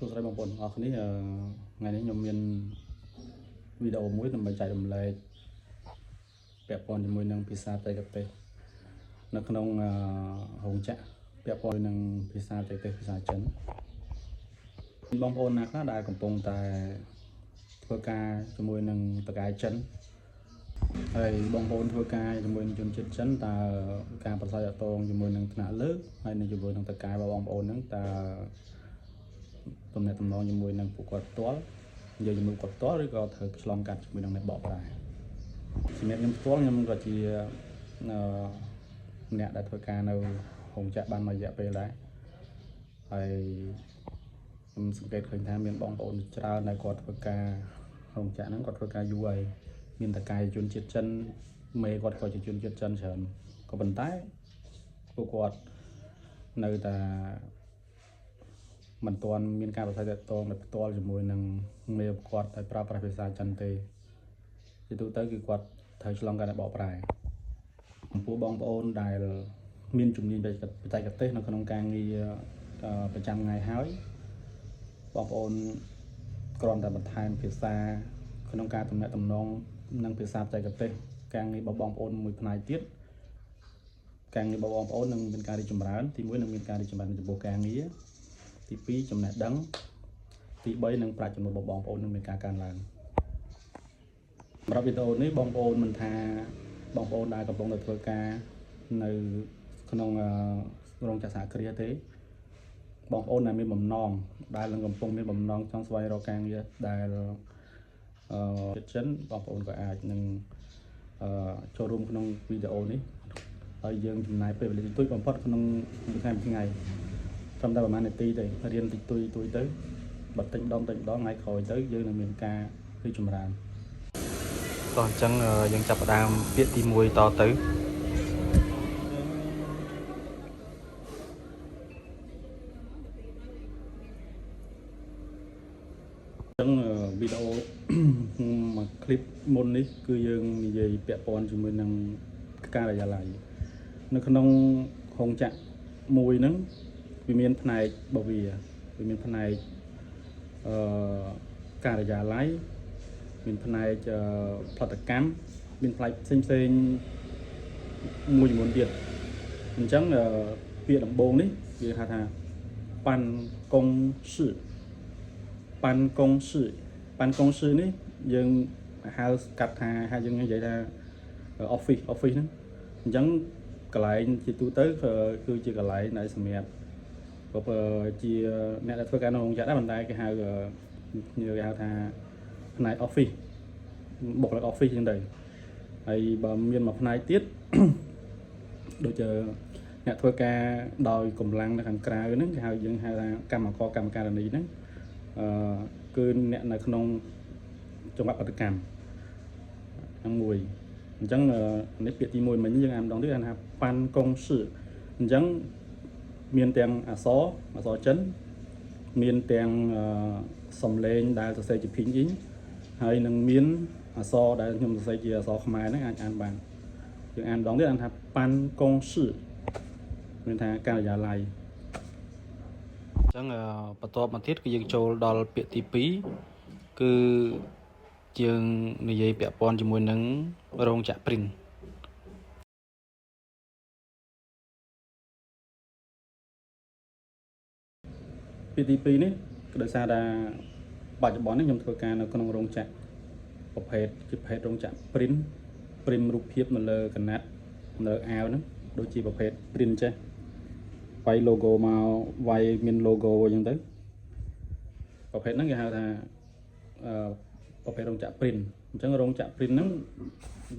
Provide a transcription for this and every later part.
សួស្តីបងប្អូនទាំងអស់គ្នាថ្ងៃនេះខ្ញុំមានវីដេអូមួយដើម្បីចែករំលែកពាក់ព័ន្ធជាមួយនឹងភាសាបច្ចេកទេសនៅក្នុងរោងចក្រពាក់ព័ន្ធនឹងភាសាបច្ចេកទេសភាសាចិនបងប្អូនណាខ្លះដែលកំពុងតែធ្វើការជាមួយនឹងថៅកែចិនហើយបងប្អូនធ្វើការជាមួយនឹងជនជាតិចិនតើការប្រស័យតាក់ទងជាមួយនឹងថ្នាក់លើហើយនឹងជាមួយនឹងថៅកែរបស់បងប្អូនហ្នឹងតើ ទំនាក់ទំនងជាមួយនឹងពួកគាត់ផ្ទាល់និយាយជាមួយគាត់ផ្ទាល់ឬក៏ត្រូវឆ្លងកាត់ជាមួយនឹងអ្នកបកប្រែសម្រាប់ខ្ញុំផ្ទាល់ខ្ញុំក៏ជាអឺអ្នកដែលធ្វើការនៅរោងចក្របានមួយរយៈពេលដែរហើយខ្ញុំសង្កេតឃើញថាមានបងប្អូនច្រើនដែលគាត់ធ្វើការរោងចក្រហ្នឹងគាត់ធ្វើការយូរហើយមានថៅកែជនជាតិចិនមេគាត់ក៏ជាជនជាតិចិនច្រើនក៏ប៉ុន្តែពួកគាត់នៅតែ មិនទាន់មានការប្រស័យតាក់ទងដោយផ្ទាល់ជាមួយនឹងមេគាត់ដោយប្រើប្រាស់ភាសាចិនទេជាទូទៅគឺគាត់ត្រូវឆ្លងកាត់បកប្រែចំពោះបងប្អូនដែលមានជំនាញបច្ចេកទេសនៅក្នុងការងារប្រចាំថ្ងៃហើយបងប្អូនគ្រាន់តែបន្ថែមភាសាក្នុងការទំនាក់ទំនងនិងភាសាបច្ចេកទេសការងាររបស់បងប្អូនមួយផ្នែកទៀតការងាររបស់បងប្អូននឹងមានការរីកចម្រើនទី1នឹងមានការរីកចម្រើនចំពោះការងារទី2ចំណេះដឹងទី3នឹងប្រាក់ចំណូលរបស់បងប្អូននឹងមានការកើនឡើងសម្រាប់វីដេអូនេះបងប្អូនមិនថាបងប្អូនដែលកំពុងតែធ្វើការនៅក្នុងរោងចក្រសហគ្រាសទេបងប្អូនដែលមានបំណងដែលនឹងកំពុងមានបំណងចង់ស្វែងរកការងារដែលអឺចិនបងប្អូនក៏អាចនឹងអឺចូលរួមក្នុងវីដេអូនេះហើយយើងចំណាយពេលវេលាតិចតួចបំផុតក្នុងមួយថ្ងៃមួយថ្ងៃត្រឹមតែប្រហែលនាទីទេរៀនតិចតួចតួចទៅបើតិចម្ដងតិចម្ដងថ្ងៃក្រោយទៅយើងនឹងមានការរីកចម្រើនតោះអញ្ចឹងយើងចាប់ផ្ដើមពាក្យទី1តទៅអញ្ចឹងវីដេអូ មួយឃ្លីបមុននេះគឺយើងនិយាយពាក់ព័ន្ធជាមួយនឹងការិយាល័យនៅក្នុងរោងចក្រមួយហ្នឹងវាមានផ្នែករបស់វាវាមានផ្នែកអឺការិយាល័យមានផ្នែកផលិតកម្មមានផ្នែកផ្សេងផ្សេងមួយចំនួនទៀតអញ្ចឹងពាក្យដំបូងនេះវាហៅថា办公室办公室办公室នេះយើងហៅកាត់ថាហៅយើងនិយាយថា office office ហ្នឹងអញ្ចឹងកន្លែងជាទូទៅគឺជាកន្លែងដែលសម្រាប់ក៏ជាអ្នកដែលធ្វើការនៅរោងចក្រដែរប៉ុន្តែគេហៅគេហៅថាផ្នែក office បុគ្គលិក office អញ្ចឹងទៅហើយបើមានមួយផ្នែកទៀត ដូចជាអ្នកធ្វើការដោយកម្លាំងនៅខាងក្រៅហ្នឹងគេហៅយើងហៅថាកម្មករកម្មការិនីហ្នឹងអឺគឺអ្នកនៅក្នុងចង្វាក់ផលិតកម្មហ្នឹងមួយអញ្ចឹងនេះពាក្យទី1មិញយើងអានម្ដងទៀតអានថា办公室អញ្ចឹងមានទាំងអក្សរអក្សរចិនមានទាំងសំឡេងដែលសរសេរជា 拼音ហើយនឹងមានអក្សរដែលខ្ញុំសរសេរជាអក្សរខ្មែរហ្នឹងអាចអានបានយើងអានម្ដងទៀតអានថា办公室មានថាការិយាល័យអញ្ចឹងបន្ទាប់មកទៀតគឺយើងចូលដល់ពាក្យទី2គឺយើងនិយាយពាក់ព័ន្ធជាមួយនឹងរោងចក្រ print ពាក្យទី2នេះគឺដោយសារថាបច្ចុប្បន្ននេះខ្ញុំធ្វើការនៅក្នុងរោងចក្រប្រភេទជាប្រភេទរោងចក្រ print print រូបភាពនៅលើកណាត់នៅអាវហ្នឹងដូចជាប្រភេទ print ចេះវាយ logo មកវាយមាន logo អញ្ចឹងទៅប្រភេទហ្នឹងគេហៅថាអឺប្រភេទរោងចក្រ print អញ្ចឹងរោងចក្រ print ហ្នឹង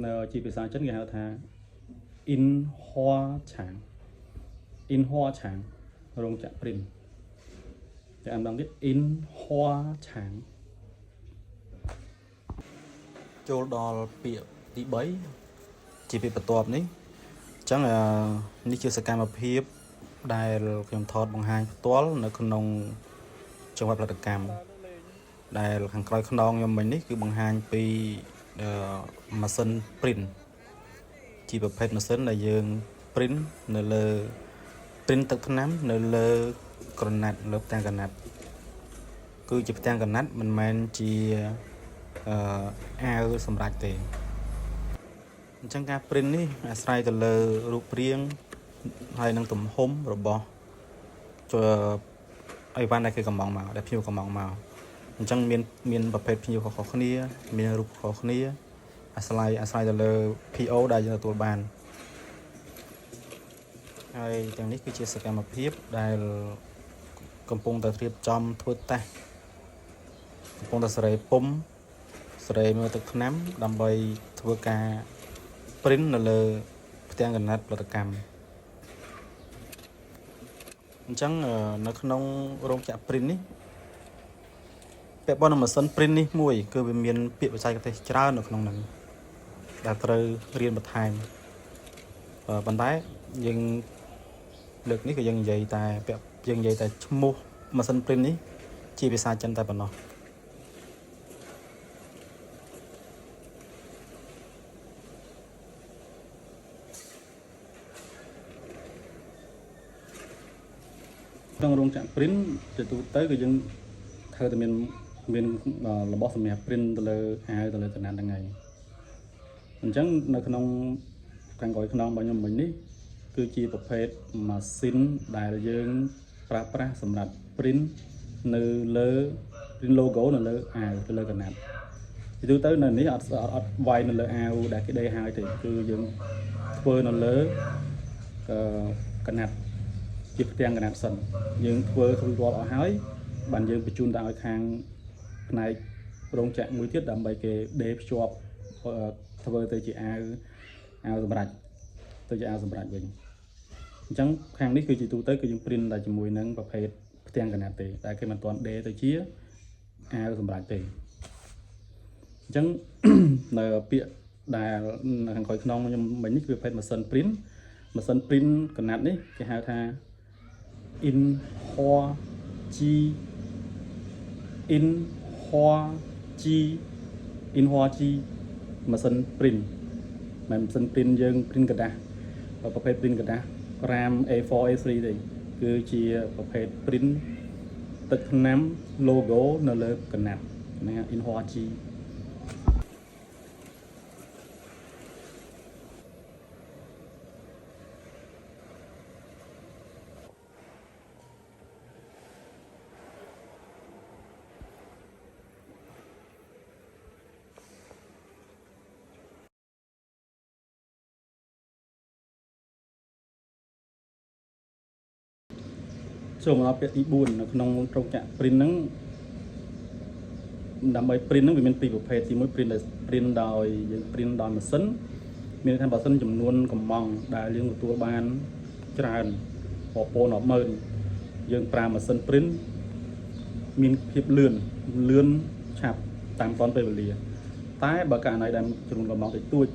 នៅជាភាសាចិនគេហៅថា 印刷厂印刷厂រោងចក្រ print តែអានម្ដងទៀត 印刷厂ចូលដល់ពាក្យទី3ជាពាក្យបន្ទាប់នេះអញ្ចឹងនេះជាសកម្មភាពដែលខ្ញុំថតបង្ហាញផ្ទាល់នៅក្នុងចង្វាក់ផលិតកម្មដែលខាងក្រោយខ្នងខ្ញុំមិញនេះគឺបង្ហាញពីម៉ាស៊ីន print ជាប្រភេទម៉ាស៊ីនដែលយើង print នៅលើ print ទឹកថ្នាំនៅលើក្រណាត់លើផ្ទាំងក្រណាត់ គឺជាផ្ទាំងក្រណាត់មិនមែនជាអឺអាវសម្រាប់ទេអញ្ចឹងការ print នេះអាស្រ័យទៅលើរូបរាងហើយនឹងទំហំរបស់ជាអីវ៉ាន់ដែលគេកម្ម៉ង់មកដែលភ្ញៀវកម្ម៉ង់មកអញ្ចឹងមានមានប្រភេទភ្ញៀវខុសៗគ្នា មានរូបខុសគ្នាអាស្រ័យទៅលើ PO ដែលយើងទទួលបានហើយទាំងនេះគឺជាសកម្មភាពដែលកំពុងតែរៀបចំធ្វើតេស្តកំពុងតែសេរីពុំសេរីមើលទឹកថ្នាំដើម្បីធ្វើការ print នៅលើផ្ទាំងក្រណាត់ផលិតកម្មអញ្ចឹងនៅក្នុងរោងចក្រ print នេះពាក់ព័ន្ធនឹងម៉ាស៊ីន print នេះមួយគឺវាមានពាក្យបច្ចេកទេសច្រើននៅក្នុងហ្នឹងដែលត្រូវរៀនបន្ថែមប៉ុន្តែយើងលើកនេះក៏យើងនិយាយតែពាក់យើងនិយាយតែឈ្មោះម៉ាស៊ីន print នេះជាភាសាចិនតែប៉ុណ្ណោះ ក្នុងរោងចក្រ print ជាទូទៅគឺយើងត្រូវតែមានមានរបស់សម្រាប់ print ទៅលើអាវទៅលើក្រណាត់ហ្នឹងហើយអញ្ចឹងនៅក្នុងខាងក្រោយខ្នងរបស់ខ្ញុំមិញនេះគឺជាប្រភេទម៉ាស៊ីនដែលយើងប្រើប្រាស់សម្រាប់ print នៅលើ print logo នៅលើអាវទៅលើក្រណាត់ជាទូទៅនៅនេះអត់អត់អត់វាយនៅលើអាវដែលគេដេរហើយទេគឺយើងធ្វើនៅលើអឺក្រណាត់ ជាផ្ទាំងក្រណាត់សិនយើងធ្វើរួចរាល់អស់ហើយបានយើងបញ្ជូនទៅឲ្យខាងផ្នែករោងចក្រមួយទៀតដើម្បីគេដេរភ្ជាប់ធ្វើទៅជាអាវអាវសម្រាប់ទៅជាអាវសម្រាប់វិញអញ្ចឹងខាងនេះគឺជាទូទៅគឺយើង print តែជាមួយនឹងប្រភេទផ្ទាំងក្រណាត់ទេតែគេមិនទាន់ដេរទៅជាអាវសម្រាប់ទេអញ្ចឹង នៅពាក្យដែលនៅខាងក្រោយខ្នងខ្ញុំមិញនេះគឺប្រភេទម៉ាស៊ីន print ម៉ាស៊ីន print ក្រណាត់នេះគេហៅថា 印花机印花机印花机ម៉ាស៊ីន print មិនម៉ាស៊ីន print យើង print ក្រដាសប្រភេទ print ក្រដាស RAM A4 A3 ទេគឺជាប្រភេទ print ទឹកថ្នាំ logo នៅលើក្រណាត់ណា 印花机 ចូលមកដល់ពាក្យទី4នៅក្នុងរោងចក្រ print ហ្នឹងដើម្បី print ហ្នឹងវាមានពីរប្រភេទទី1 print ដោយ print ដោយយើង print ដោយម៉ាស៊ីនមានន័យថាបើសិនចំនួនកំងដែលយើងទទួលបានច្រើនរាប់ពាន់រាប់ម៉ឺនយើងប្រើម៉ាស៊ីន print មានភាពលឿនលឿនឆាប់តាមតនពេលវេលា តែបើករណីដែលចំនួនកំងតិចតួច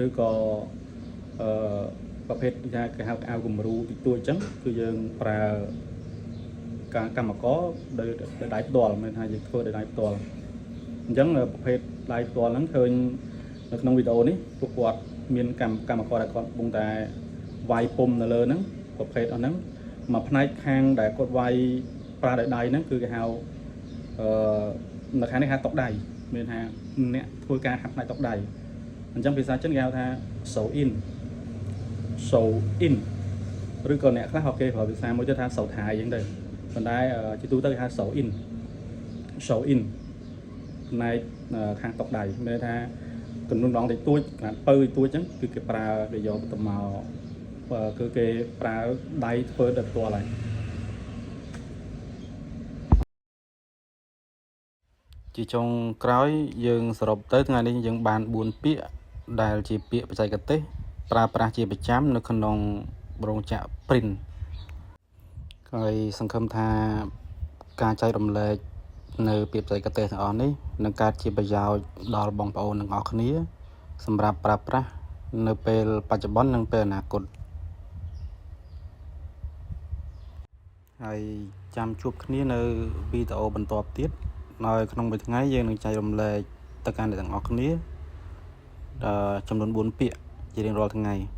ឬក៏អឺប្រភេទគេថាគេហៅអាវគំរូតិចតួចអញ្ចឹងគឺយើងប្រើការកម្មករដោយដោយដៃផ្ទាល់មានថាយើងធ្វើដោយដៃផ្ទាល់អញ្ចឹងប្រភេទដៃផ្ទាល់ហ្នឹងឃើញនៅក្នុងវីដេអូនេះពួកគាត់មានកម្មកម្មករដែលគាត់កំពុងតែវាយពុំនៅលើហ្នឹងប្រភេទអស់ហ្នឹងមួយផ្នែកខាងដែលគាត់វាយប្រើដោយដៃហ្នឹងគឺគេហៅអឺនៅខាងនេះហៅតុកដៃមានថាអ្នកធ្វើការខាងផ្នែកតុកដៃអញ្ចឹងភាសាចិនគេហៅថា 手印 手印 ឬក៏អ្នកខ្លះក៏គេប្រើភាសាមួយទៀតថា手台អញ្ចឹងទៅប៉ុន្តែជាទូទៅគេហៅ 手印 手印 ផ្នែកខាងតុកដៃមានន័យថាចំនួនដងតិចតួចຂະຫນាតពៅតិចតួចអញ្ចឹងគឺគេប្រើគេយកទៅមកគឺគេប្រើដៃធ្វើដោយផ្ទាល់ហើយ ជាចុងក្រោយយើងសរុបទៅថ្ងៃនេះយើងបាន4ពាក្យដែលជាពាក្យបច្ចេកទេសប្រើប្រាស់ជាប្រចាំនៅក្នុងរោងចក្រ print ហើយសង្ឃឹមថាការចែករំលែកនៅពាក្យបច្ចេកទេសទាំងអស់នេះនឹងកើតជាប្រយោជន៍ដល់បងប្អូនទាំងអស់គ្នា សម្រាប់ប្រើប្រាស់នៅពេលបច្ចុប្បន្ននិងពេលអនាគតហើយចាំជួបគ្នានៅវីដេអូបន្ទាប់ទៀតហើយក្នុងមួយថ្ងៃយើងនឹងចែករំលែកទៅកាន់អ្នកទាំងអស់គ្នាចំនួន4ពាក្យជារៀងរាល់ថ្ងៃ។